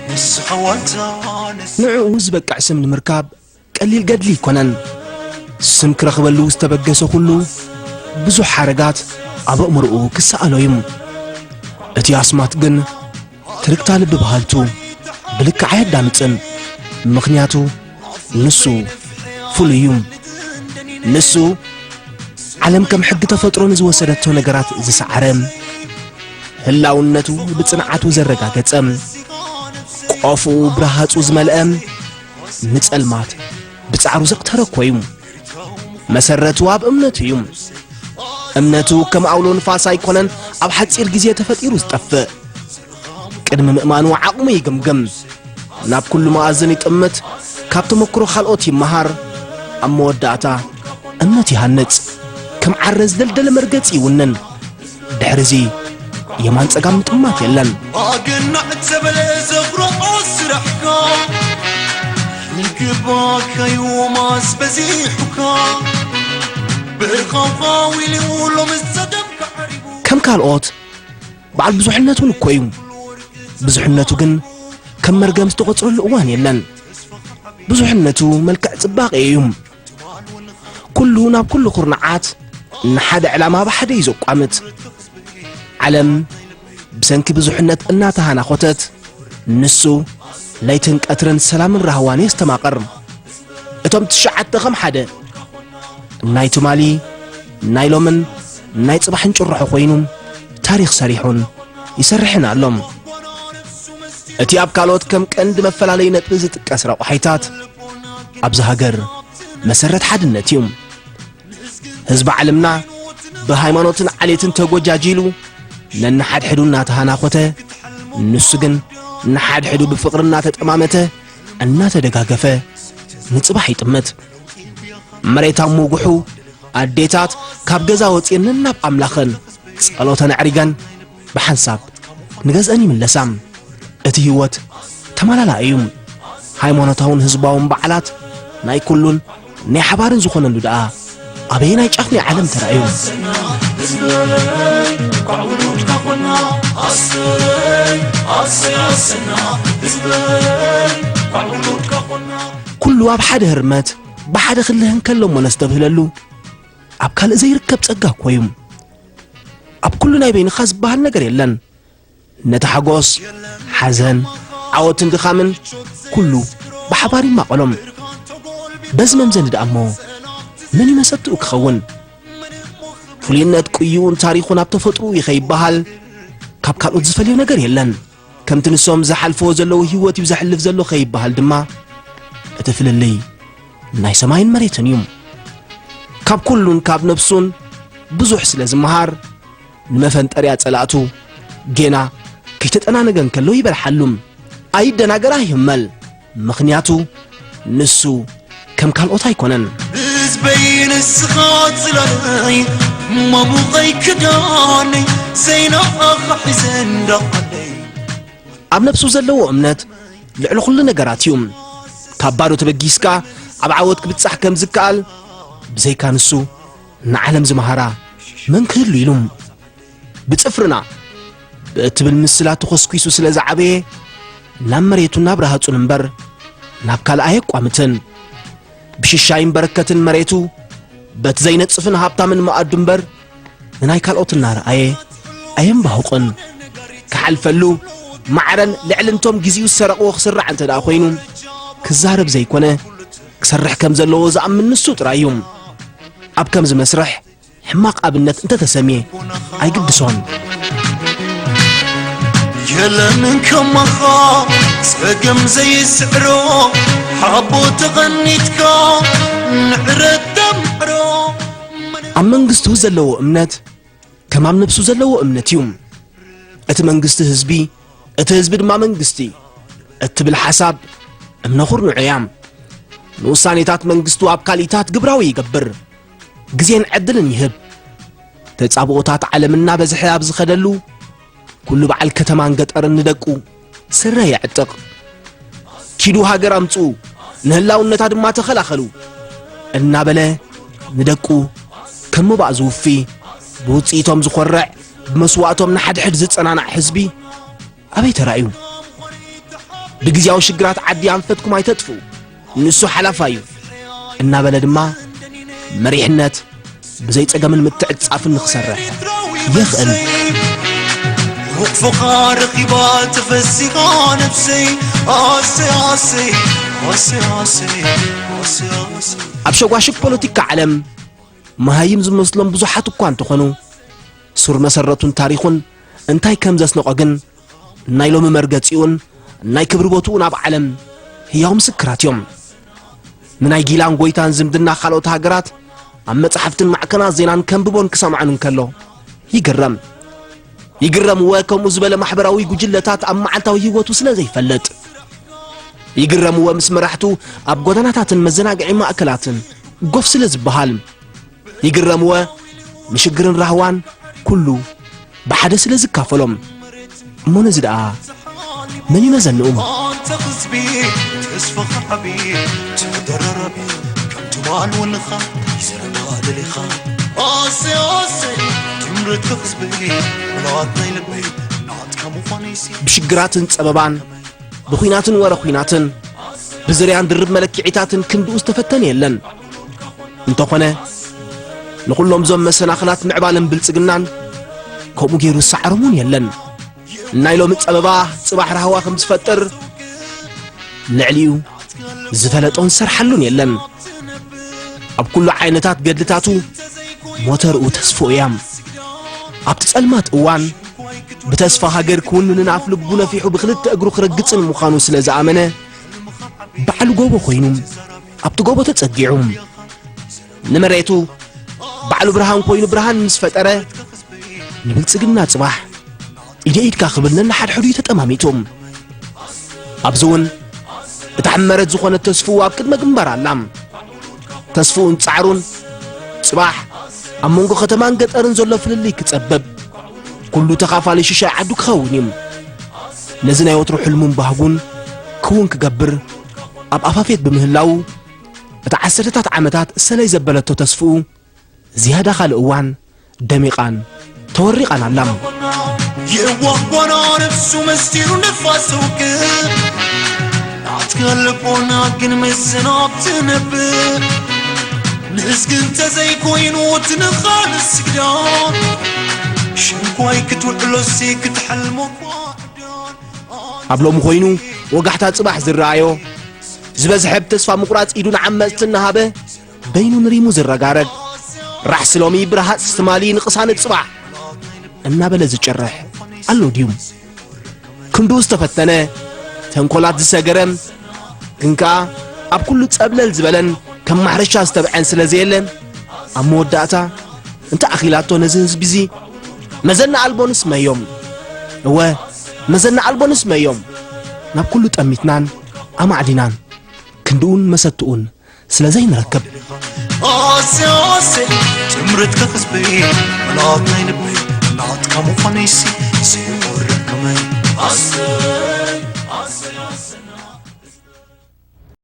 ንስኻ ዋልታ ንስ- ንዕኡ ዝበቅዕ ስም ንምርካብ ቀሊል ገድሊ ኣይኮነን። ስም ክረኽበሉ ዝተበገሰ ኩሉ ብዙሕ ሓረጋት ኣብ ኣእምሮኡ ክሰኣሎ እዩ። እቲ ኣስማት ግን ትርግታ ልቢ በሃልቱ ብልክዕ ኣየዳምጽን። ምኽንያቱ ንሱ ፍሉይ እዩ። ንሱ ዓለም ከም ሕጊ ተፈጥሮ ንዝወሰደቶ ነገራት ዝሰዓረ፣ ህላውነቱ ብጽንዓቱ ዘረጋገጸ፣ ቆፍኡ ብረሃጹ ዝመልአ፣ ንጸልማት ብጻዕሩ ዘቕተረ እኮ እዩ። መሰረቱ ኣብ እምነቱ እዩ። እምነቱ ከም ኣውሎ ንፋስ ኣይኮነን ኣብ ሓጺር ግዜ ተፈጢሩ ዝጠፍእ። ቅድሚ ምእማኑ ዓቕሙ ይግምግም። ናብ ኩሉ መኣዝን ይጥምት። ካብ ተመክሮ ካልኦት ይመሃር። ኣብ መወዳእታ እምነት ይሃንጽ። ከም ዓረ ዝደልደለ መርገጺ ይውንን። ድሕርዚ የማን ጸጋም ምጥማት የለን። ኣገናዕ ተበለ ዘኽረኦ ስራሕካ፣ ግባካዩ ማስ በዚሑካ፣ ብርኻውኻው ኢሉ ሎምስ ጸገምካ ዓሪቡ። ከም ካልኦት በዓል ብዙሕነት እውን እኮ እዩ። ብዙሕነቱ ግን ከም መርገም ዝተቖጽረሉ እዋን የለን። ብዙሕነቱ መልክዕ ጽባቐ እዩ። ኩሉ ናብ ኩሉ ኩርናዓት ንሓደ ዕላማ ብሓደ እዩ ዘቋምት። ዓለም ብሰንኪ ብዙሕነት እናተሃናኾተት፣ ንሱ ለይትን ቀትርን ሰላምን ራህዋን የስተማቕር። እቶም ትሽዓተ ከም ሓደ ናይ ትማሊ፣ ናይ ሎምን ናይ ጽባሕን ጭርሖ ኮይኑ ታሪኽ ሰሪሑን ይሰርሕን ኣሎ። እቲ ኣብ ካልኦት ከም ቀንዲ መፈላለዪ ነጥቢ ዝጥቀስ ረቋሒታት ኣብዚ ሃገር መሰረት ሓድነት እዩ። ህዝቢ ዓለምና ብሃይማኖትን ዓሌትን ተጎጃጂሉ ነንሓድሕዱ እናተሃናኾተ፣ ንሱ ግን ንሓድሕዱ ብፍቕሪ እናተጠማመተ እናተደጋገፈ ንጽባሕ ይጥምት። መሬት ኣብ ምጉሑ ኣዴታት ካብ ገዛ ወጺኤን ነናብ ኣምላኸን ጸሎተን ኣዕሪገን ብሓንሳብ ንገዝአን ይምለሳ። እቲ ህይወት ተመላላኢ እዩ። ሃይማኖታውን ህዝባውን በዓላት ናይ ኩሉን ናይ ሓባርን ዝኾነሉ ደኣ ኣበየናይ ጫፍ ናይ ዓለም ተራእዩ? ኩሉ ኣብ ሓደ ህርመት ብሓደ ክልህን ከሎ እሞ ነስተብህለሉ ኣብ ካልእ ዘይርከብ ጸጋ እኮ እዩ። ኣብ ኩሉ ናይ በይንኻ ዝበሃል ነገር የለን። ነቲ ሓጎስ፣ ሓዘን፣ ዓወትን ድኻምን ኩሉ ብሓባር ይማቐሎም። በዚ መምዘኒ ደኣ እሞ መን እዩ መሰትኡ ክኸውን? ፍሉይነት ቅዩኡን ታሪኹን ኣብ ተፈጥሮኡ እዩ ከይበሃል ካብ ካልኦት ዝፈልዮ ነገር የለን። ከምቲ ንሶም ዝሓልፍዎ ዘለዉ ህይወት እዩ ዘሕልፍ ዘሎ ከይበሃል ድማ እቲ ፍልልይ ናይ ሰማይን መሬትን እዩ። ካብ ኩሉን ካብ ነፍሱን ብዙሕ ስለ ዝመሃር ንመፈንጠርያ ጸላእቱ ጌና ከይተጠናነገ እንከሎ ይበልሓሉ። ኣይደናገር ኣይህመል። ምኽንያቱ ንሱ ከም ካልኦት ኣይኮነን። ህዝበይ ንስኻ ጽላለይ፣ ማሙቐይ ክዳነይ፣ ዘይናኻ ሒዘ እንዳዓለይ። ኣብ ነፍሱ ዘለዎ እምነት ልዕሊ ኩሉ ነገራት እዩ። ካብ ባዶ ተበጊስካ ኣብ ዓወት ክብጻሕ ከም ዝከኣል ብዘይካ ንሱ ንዓለም ዝመሃራ መን ክህሉ ኢሉ? ብጽፍርና ብእትብል ምስላ ተኾስኲሱ ስለ ዝዓበየ ናብ መሬቱ ናብ ረሃጹን እምበር ናብ ካልእ ኣየቋምትን። ብሽሻይን በረከትን መሬቱ በቲ ዘይነጽፍን ሃብታምን መኣዱ እምበር ንናይ ካልኦት እናረኣየ ኣየንባሁቕን። ክሓልፈሉ ማዕረን ልዕሊ እንቶም ግዜኡ ዝሰረቕዎ ክስራዕ እንተ ደኣ ኮይኑ ክዛረብ ዘይኮነ ክሰርሕ ከም ዘለዎ ዝኣምን ንሱ ጥራይ እዩ። ኣብ ከምዚ መስርሕ ሕማቕ ኣብነት እንተተሰምየ ኣይግድሶን። የለን ከማኻ ጸገም ዘይስዕሮ ሓቦ ተቐኒትካ ንዕረት ተምዕሮ። ኣብ መንግስቱ ዘለዎ እምነት ከም ኣብ ነብሱ ዘለዎ እምነት እዩ። እቲ መንግስቲ ህዝቢ፣ እቲ ህዝቢ ድማ መንግስቲ እትብል ሓሳብ እምነ ኩርንዑ እያ። ንውሳኔታት መንግስቱ ኣብ ካልኢታት ግብራዊ ይገብር። ግዜን ዕድልን ይህብ። ተጻብኦታት ዓለም እናበዝሐ ኣብ ዝኸደሉ፣ ኩሉ በዓል ከተማን ገጠርን ንደቁ ስረ የዕጥቕ። ኪዱ ሃገር ኣምጽኡ፣ ንህላውነታ ድማ ተኸላኸሉ እናበለ ንደቁ ከም ምባእ ዝውፊ፣ ብውጽኢቶም ዝኾርዕ፣ ብመስዋእቶም ንሓድሕድ ዝጸናናዕ ህዝቢ፣ ኣበይ ተራእዩ? ብግዜያዊ ሽግራት ዓዲ ኣንፈትኩም ኣይተጥፍኡ፣ ንሱ ሓላፋ እዩ እናበለ ድማ መሪሕነት ብዘይ ጸገምን ምትዕጻፍን ንኽሰርሕ የኽእል። ሩቕ ፍቓ ረኺባ ተፈሲኻ ነፍሰይ ኣሰይ ኣሰይ ኣሰይ ኣሰይ ኣሰይ ኣሰይ ኣብ ሸጓሽግ ፖለቲካ ዓለም መሃይም ዝመስሎም ብዙሓት እኳ እንተኾኑ፣ ሱር መሰረቱን ታሪኹን እንታይ ከም ዘስነቖ ግን ናይ ሎሚ መርገጺኡን ናይ ክብሪ ቦትኡን ኣብ ዓለም ህያው ምስክራት እዮም። ንናይ ጊላን ጎይታን ዝምድና ካልኦት ሃገራት ኣብ መጻሕፍትን ማዕከናት ዜናን ከንብቦን ክሰምዖን እንከሎ ይግረም። ይግረምወ ከምኡ ዝበለ ማሕበራዊ ጉጅለታት ኣብ መዓልታዊ ህይወቱ ስለ ዘይፈልጥ። ይግረምወ ምስ መራሕቱ ኣብ ጎደናታትን መዘናግዒ ማእከላትን ጎፍ ስለ ዝበሃል። ይግረምወ ምሽግርን ራህዋን ኩሉ ብሓደ ስለ ዝካፈሎም። እሞ ነዚ ደኣ መን ይመዘንኡ? ኣንተ ህዝቢ ተስፋኻ ዓቢ ተደራራቢ ከም ትማል ወንኻ ይዘረባ ደሊኻ ኣሰይ ኣሰይ ትምርት ህዝቢ ምልኣት ናይ ልበይ ናትካ ምዃነይሲ ብሽግራትን ጸበባን፣ ብኹናትን ወረ ኹናትን፣ ብዝርያን ድርብ መለክዒታትን ክንድኡ ዝተፈተነ የለን። እንተኾነ ንኹሎም ዞም መሰናኽላት ምዕባለን ብልጽግናን ከምኡ ገይሩ ዝሰዓሮም እውን የለን። ናይ ሎሚ ጸበባ ጽባሕ ራህዋ ከም ዝፈጥር ልዕሊኡ ዝፈለጦን ዝሰርሓሉን የለን። ኣብ ኩሉ ዓይነታት ገድልታቱ ሞተርኡ ተስፍኡ እያ። ኣብቲ ጸልማት እዋን ብተስፋ ሃገር ክውንንን ኣፍ ልቡ ነፊሑ ብኽልተ እግሩ ክረግጽን ምዃኑ ስለ ዝኣመነ ባዕሉ ጎቦ ኮይኑ ኣብቲ ጎቦ ተጸጊዑ ንመሬቱ ባዕሉ ብርሃን ኮይኑ ብርሃን ምስ ፈጠረ ንብልጽግና ጽባሕ ኢደ ኢድካ ክብል ነንሓድሕዱ እዩ ተጠማሚቱ። ኣብዚ እውን እታ ሕመረት ዝኾነት ተስፍኡ ኣብ ቅድመ ግንባር ኣላ። ተስፍኡን ጻዕሩን ጽባሕ ኣብ መንጎ ከተማን ገጠርን ዘሎ ፍልልይ ክጸበብ ኩሉ ተኻፋሊ ሽሻይ ዓዱ ክኸውን እዩ። ነዚ ናይ ወትሩ ሕልሙን ባህጉን ክውን ክገብር ኣብ ኣፋፌት ብምህላዉ እታ ዓሰርተታት ዓመታት ሰለይ ዘበለቶ ተስፍኡ ዝያዳ ካልእ እዋን ደሚቓን ተወሪቓን ኣላ። የዋህ ጓና ነፍሱ መስቲሩ ንፋስ ውግእ ናትካ ልቦና ግን ምስናብ ትነብእ ንእዝጊ እንተዘይኮይኑ ትንኻል ስግዳን ሽንኳይ ክትውዕሎሲ ክትሐልሞ እኳ ዕዳን ኣብ ሎሚ ኮይኑ ወጋሕታ ጽባሕ ዝረኣዮ ዝበዝሐ ብተስፋ ምቑራጽ ኢዱ ንዓመጽቲ እናሃበ በይኑ ንሪሙ ዝረጋረግ ራሕሲ ሎሚ ብረሃጽ ትማሊ ንቕሳነት ጽባሕ እናበለ ዝጭርሕ ኣሎ ድዩ? ክንዱ ዝተፈተነ ተንኮላት ዝሰገረ ግን ከኣ ኣብ ኩሉ ጸብለል ዝበለን ከም ማሕረሻ ዝተብዐን ስለ ዘየለ ኣብ መወዳእታ እንተ ኣኺላቶ ነዚ ህዝቢ እዚ መዘና ኣልቦ ንስመዮም። እወ መዘና ኣልቦ ንስመዮም። ናብ ኩሉ ጠሚትናን ኣማዕዲናን ክንድኡን መሰትኡን ስለ ዘይንረክብ። ኣሰ ኣሰ ትምርትካ ህዝበይ መላት ናይ ልበይ ናትካ ምዃነይሲ ዘይወርድ ከመይ ኣሰ